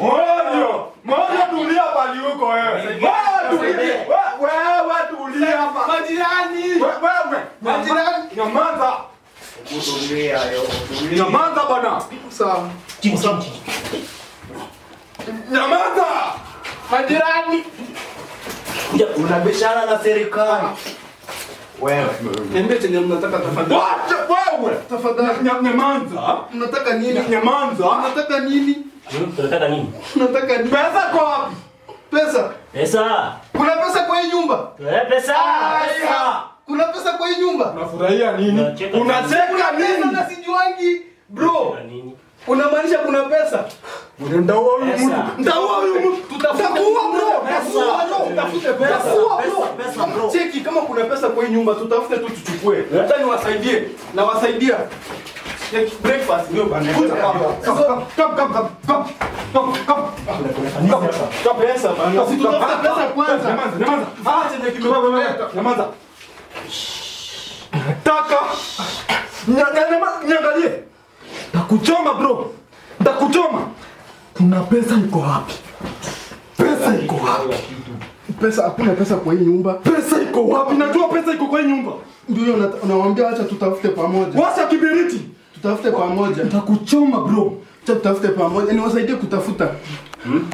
Moyo. Moyo tulia pali huko wewe. Wewe tulia. Wewe tulia hapa. Majirani. Wewe. Majirani. Nyamaza. Tulia yo. Nyamaza bana. Sawa. Chini chini. Nyamaza. Majirani. Unabishana na serikali. Wewe. Niambie chenye mnataka tafadhali. Wacha wewe. Tafadhali. Nyamaza. Mnataka nini? Nyamaza. Mnataka nini? Tunataka nini? Mnataka nini? Pesa kwa wapi? Pesa. Pesa. Kuna pesa kwa hii nyumba? Pesa. Pesa. Kuna pesa kwa hii nyumba? Unafurahia nini? Unacheka Unacheka Pesa nini? na sijuangi. Bro, Nini? unamaanisha kuna pesa? Ndaua huyu Pesa. mtu. Ndaua huyu mtu. Tutafute Ndaua bro. Pesa. Ndaua bro. Tutafute pesa. Ndaua bro. Pesa bro. Cheki kama kuna pesa kwa hii nyumba tutafute tu tuchukue. Hata niwasaidie. Nawasaidia. Cheki breakfast ndio bana. Come come come come come come come. Come pesa bana. Si tutafute pesa kwanza. Nyamaza, nyamaza. Ah, chenye kimetuleta. Nyamaza. Taka. Niangalie. Takuchoma bro. Takuchoma. Kuna pesa iko wapi? Pesa iko wapi? Pesa, hakuna pesa kwa hii nyumba. Pesa iko wapi? Najua pesa iko kwa hii nyumba. Ndio hiyo unawaambia acha tutafute pamoja. Washa kiberiti. Tutafute pamoja. Nitakuchoma bro. Acha tutafute pamoja. Niwasaidie kutafuta.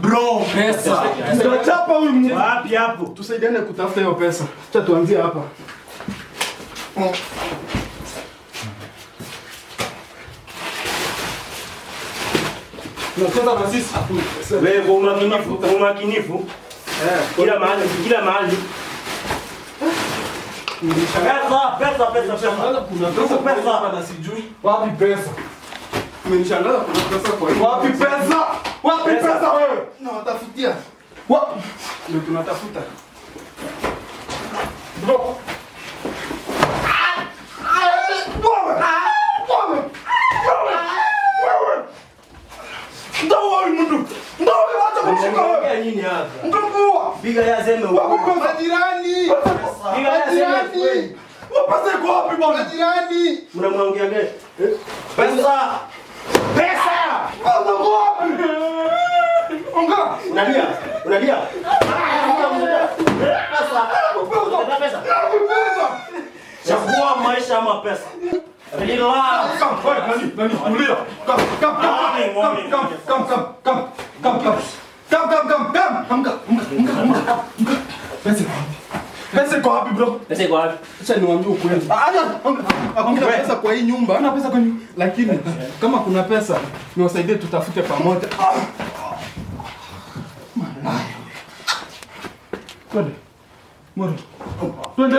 Bro, pesa. Nitachapa huyu mtu. Wapi hapo? Tusaidiane kutafuta hiyo pesa. Acha tuanzie hapa. Unacheza na sisi. Wewe kwa umakinifu, kwa umakinifu. Kila mahali, kila mahali. Pesa, pesa, pesa, pesa. Kuna pesa kwa hii nyumba na sijui. Wapi pesa? Umenishangaza kuna pesa kwa hii. Wapi pesa? Wapi pesa wewe? Na watafutia. Ndio tunatafuta. Bro. Wewe. Wewe. Wewe. Ndaua huyu mtu. Ndaua huyu, acha kumshika wewe. Nini hapa? Mtamuua. Piga ya seme Wapi huko. pesa? Majirani. Piga ya seme. Majirani. Pesa iko wapi bwana? Majirani. Mnamwongea gani? Pesa. Pesa! Pesa iko wapi? Onga. Unalia? Unalia? Pesa. Pesa. Pesa. Pesa. Chagua maisha ama pesa. Relax. Come, wewe, nani, nani, tulia. Come, come, come, come, come, come, come, come, come, come. Come, come, come, come. Amka, amka, amka, amka, amka. Pesa iko wapi? Pesa iko wapi bro? Pesa iko wapi? Acha niwaambie ukweli. Acha, amka. Hakuna pesa kwa hii nyumba. Hakuna pesa kwa nyumba. Lakini kama kuna pesa niwasaidie tutafute pamoja. Twende. Moro. Twende.